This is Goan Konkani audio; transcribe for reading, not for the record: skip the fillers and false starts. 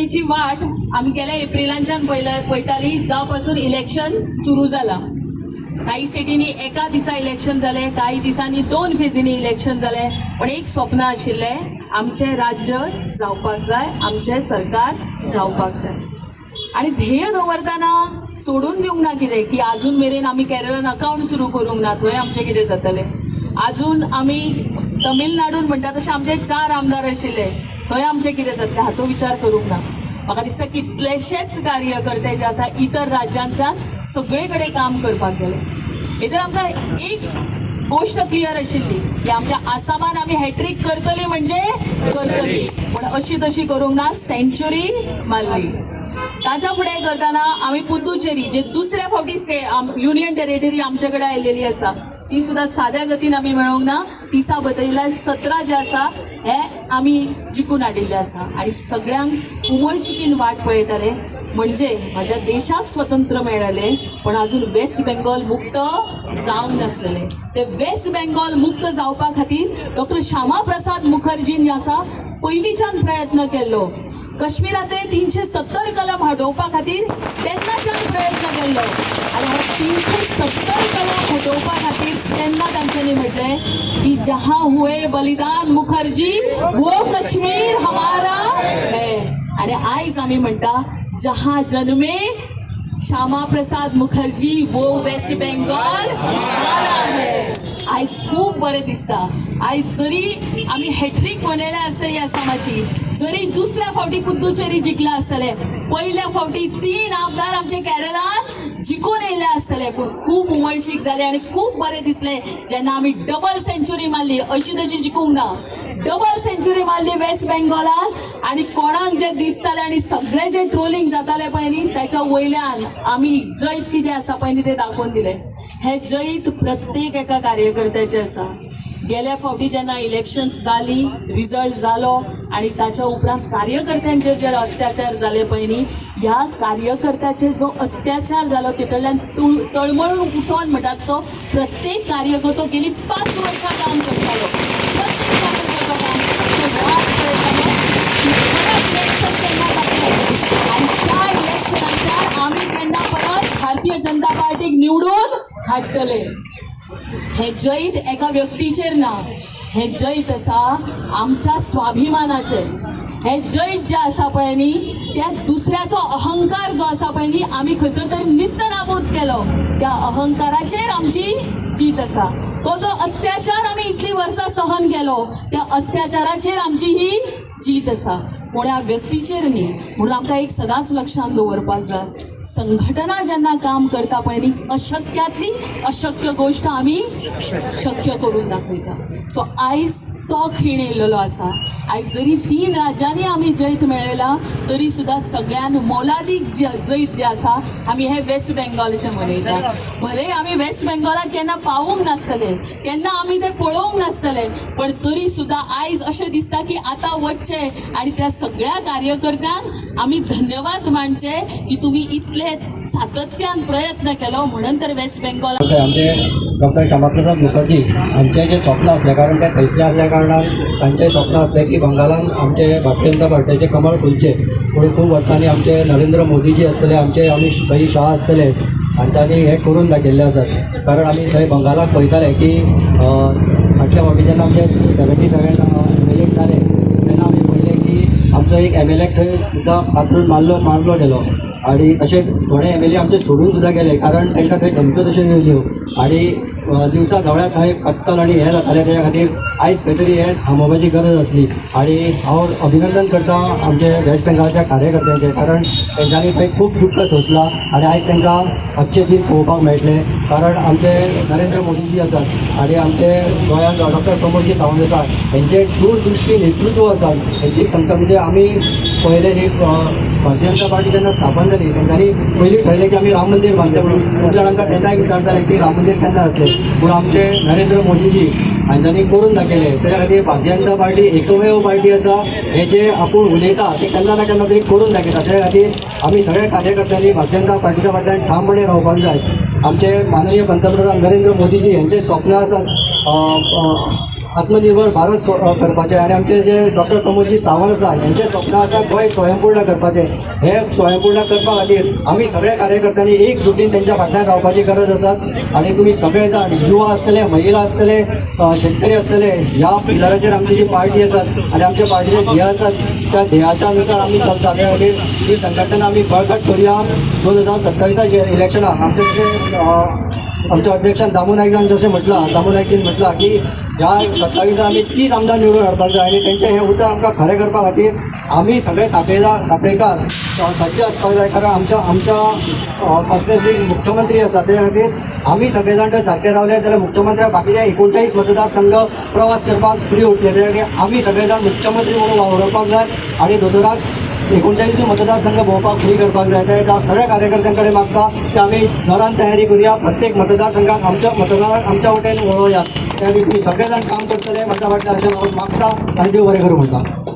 स्टेटीची वाट आमी गेल्या एप्रिलांच्यान पळयताली, जावपासून इलेक्शन सुरू जाला. काही स्टेटींनी एका दिसा इलेक्शन जालें, काही दिसांनी दोन फेजींनी इलेक्शन जालें, पण एक स्वप्न आशिल्लें, आमचें राज्य जावपाक जाय, आमचें सरकार जावपाक जाय. आनी ध्येय दवरतना सोडून दिवंक ना कितें की आजून मेरेन आमी केरळान अकावंट सुरू करूंक ना, थंय आमचें कितें जातलें. आजून आमी तमिळनाडून म्हणटा तशें आमचे 4 आमदार आशिल्ले, थंय आमचें कितें जातलें हाचो विचार करूंक ना. म्हाका दिसता कितलेशेच कार्यकर्ते जे आसा इतर राज्यांच्यान सगळे कडेन काम करपाक गेले. भितर आमकां एक गोश्ट क्लियर आशिल्ली की आमच्या आसामान आमी हॅट्रीक करतली म्हणजे करतली, पूण अशी तशी करूंक ना, सेंच्युरी मारली. ताच्या फुडें करतना आमी पुद्दुचेरी जे दुसऱ्या फावटी युनियन टेरिटरी आमचे कडेन आयलेली आसा, ती सुद्दां साद्या गतीन आमी मेळोवंक ना. 30 बदयल्या 17 जे आसा हे आमी जिखून हाडिल्ले आसा. आनी सगळ्यांक उमळशिकीन वाट पळयताले, म्हणजे म्हाज्या देशाक स्वतंत्र मेळ्ळें पण अजून वेस्ट बेंगॉल मुक्त जावंक नासलेले. ते वेस्ट बेंगॉल मुक्त जावपा खातीर डॉक्टर श्यामा प्रसाद मुखर्जीन जे आसा पयलींच्यान प्रयत्न केल्लो. काश्मीरांतले 370 कलम हटोवपा खातीर तेन्नाच्यान प्रयत्न केल्लो. आनी हो 370 कलम हटोवपा खातीर तेन्ना तांच्यांनी म्हटलें की जहाँ हुए बलिदान मुखर्जी वो काश्मीर हमारा है. आनी आयज आमी म्हणटा, जहाँ जन्मे श्यामा प्रसाद मुखर्जी वो वेस्ट बेंगॉल हमारा है. आयज खूब बरें दिसता. आयज जरी आमी हॅट्रीक मनयल्या आसतली आसामाची, जरी दुसऱ्या फावटी पुद्दुचेरी जिखला आसतले, पयल्या फावटी 3 आमदार आमचे केरळान जिखून येयले आसतले, पूण खूब उमळशीक जाली आनी खूब बरें दिसलें जेन्ना आमी डबल सेंच्युरी मारली. अशी तशी जिखूंक ना, डबल सेंच्युरी मारली वेस्ट बेंगॉलान. आनी कोणाक जे दिसताले आनी सगळे जे ट्रोलिंग जाताले पळय न्ही, त्याच्या वयल्यान आमी जैत कितें आसा पळय न्ही तें दाखोवन दिलें. हें जैत प्रत्येक एका कार्यकर्त्याचें आसा. गेल्या फावटी जेन्ना इलेक्शन्स जाली, रिजल्ट जालो आनी ताच्या उपरांत कार्यकर्त्यांचेर जे अत्याचार जाले पळय न्ही, ह्या कार्यकर्त्याचेर जो अत्याचार जालो तितूंतल्यान तळमळून उठोन म्हणटात सो प्रत्येक कार्यकर्तो गेली 5 वर्सां काम करतालो. प्रत्येक कार्यकर्तो काम करतालो, वाट पळयतालो की परत इलेक्शन केन्ना जातलें आनी त्या इलेक्शनाच्यान आमी केन्ना परत भारतीय जनता पार्टीक निवडून हाडटले. हे जैत एका व्यक्तीचेर ना, हे जैत आसा आमच्या स्वाभिमानाचेर. हे जैत जे आसा पळय न्ही, त्या दुसऱ्याचो अहंकार जो आसा पळय न्ही, आमी खंयसर तरी निस्तनाबूत केलो, त्या अहंकाराचेर आमची जीत आसा. तो जो अत्याचार आमी इतलीं वर्सां सहन केलो, त्या अत्याचाराचेर आमची ही जीत आसा, पूण ह्या व्यक्तीचेर न्ही. म्हणून आमकां एक सदांच लक्षांत दवरपाक जाय, संघटना जेन्ना काम करता पळय न्ही, अशक्यांतली अशक्य गोश्ट आमी शक्य करून दाखयता. सो आयज तो खीण येयलेलो आसा. आयज जरी 3 राज्यांनी आमी जैत मेळयलां तरी सुद्दां सगळ्यान मोलादीक जैत जें आसा आमी हें वेस्ट बेंगॉलाचें मनयता. भले आमी वेस्ट बेंगॉलाक केन्ना पावूंक नासतले, केन्ना आमी तें पळोवंक नासतले, पण तरी सुद्दां आयज अशें दिसता की आतां वचचें आनी त्या सगळ्या कार्यकर्त्यांक आमी धन्यवाद मानचे की तुमी इतले सातत्यान प्रयत्न केलो म्हणून तर वेस्ट बेंगॉल. आमचे डॉक्टर श्यामाप्रसाद मुखर्जी हांचें जें स्वप्न आसलें, कारण ते थंयसले आसल्या कारणान तांचें स्वप्न आसलें की बंगालान आमचे भारतीय जनता पार्टीचें कमळ फुलचें. पूण खूब वर्सांनी आमचे नरेंद्र मोदीजी आसतले, आमचे अमीत भाई शाह आसतले, हांच्यांनी हें करून दाखयल्लें आसा. कारण आमी थंय बंगालाक पळयताले की फाटल्या फावटी जेन्ना आमचे 77 एम एल ए जाले तेन्ना आमी पळयलें की आमचो एक एम एल एक थंय सुद्दां कातरून मारलो गेलो आनी तशेंच थोडे एम एल ए आमचे सोडून सुद्दां गेले, कारण तांकां थंय धमक्यो तश्यो येयल्यो आनी दिवसा धवळ्या थंय कत्तल आनी हें जातालें. तेज्या खातीर आयज खंय तरी हें थांबोवपाची गरज आसली. आनी हांव अभिनंदन करता आमचे वेस्ट बेंगालच्या कार्यकर्त्यांचें, कारण तेंच्यांनी थंय खूब दुख्ख सोंसलां आनी आयज तांकां अच्छे दीन पळोवपाक मेळटले. कारण आमचे नरेंद्र मोदीजी आसात आनी आमचे गोंयांत डॉक्टर प्रमोदजी सावंत आसा, हेंचे दूरदृश्टी नेतृत्व आसा, हेंची संकल्प. म्हणजे आमी पळयलें न्ही, भारतीय जनता पार्टी जेन्ना स्थापन जाली तेंच्यांनी पयलीं ठरयलें की आमी राम मंदीर बांदतले म्हणून. खूब जाण आमकां तेन्नाय विचारताले की राम मंदीर केन्ना जातलें, पूण आमचे नरेंद्र मोदीजी हांच्यांनी करून दाखयलें. तेज्या खातीर भारतीय जनता पार्टी एकमेव पार्टी आसा, हे जे आपूण उलयता ते केन्ना ना केन्ना तरी करून दाखयता. त्या खातीर आमी सगळ्या कार्यकर्त्यांनी भारतीय जनता पार्टीच्या फाटल्यान ठामपणे रावपाक जाय. आमचे माननीय पंतप्रधान नरेंद्र मोदीजी यांचे स्वप्न आसात. आत्मनिर्भर भारत करपाचें आनी आमचे जे डॉक्टर प्रमोदजी सावंत आसा हेंचें स्वप्न आसा गोंय स्वयंपूर्ण करपाचें. हें स्वयंपूर्ण करपा खातीर आमी सगळ्या कार्यकर्त्यांनी एकजुटीन तेंच्या फाटल्यान रावपाची गरज आसा. आनी तुमी सगळे जाण, युवा आसतले, महिला आसतले, शेतकरी आसतले, ह्या पिलराचेर आमची जी पार्टी आसा आनी आमच्या पार्टीचे ध्येय आसात, त्या ध्येयाच्या अनुसार आमी चलता. त्या खातीर ही संघटना आमी बळकट करुया. 2027 इलेक्शनाक आमचे जशें आमच्या अध्यक्षान दामू नायकान जशें म्हटलां, दामू नायकीन म्हटलां की ह्या 27 आमी 30 आमदार निवडून हाडपाक जाय आनी तेंचें हें उतर आमकां खरें करपा खातीर आमी सगळे सांपळेकार सज्ज आसपाक जाय, कारण आमच्या आमच्या कॉन्स्टिट्युएन्सी मुख्यमंत्री आसा. त्या खातीर आमी सगळे जाण थंय सारके रावले जाल्यार मुख्यमंत्र्याक बाकीचे 39 मतदारसंघ प्रवास करपाक फ्री उरतले. त्या खातीर आमी सगळे जाण मुख्यमंत्री म्हणून वावुरपाक जाय आनी दोतोराक 39 मतदारसंघ भोंवपाक फ्री करपाक जाय. त्या हांव सगळ्या कार्यकर्त्यां कडेन मागता की आमी जोरान तयारी करुया, प्रत्येक मतदारसंघाक आमच्या मतदाराक आमच्या वटेन वळोवया. त्या खातीर तुमी सगळे जाण काम करतले म्हज्या फाटल्यान अशें हांव मागता आनी देव बरें करूं म्हणटा.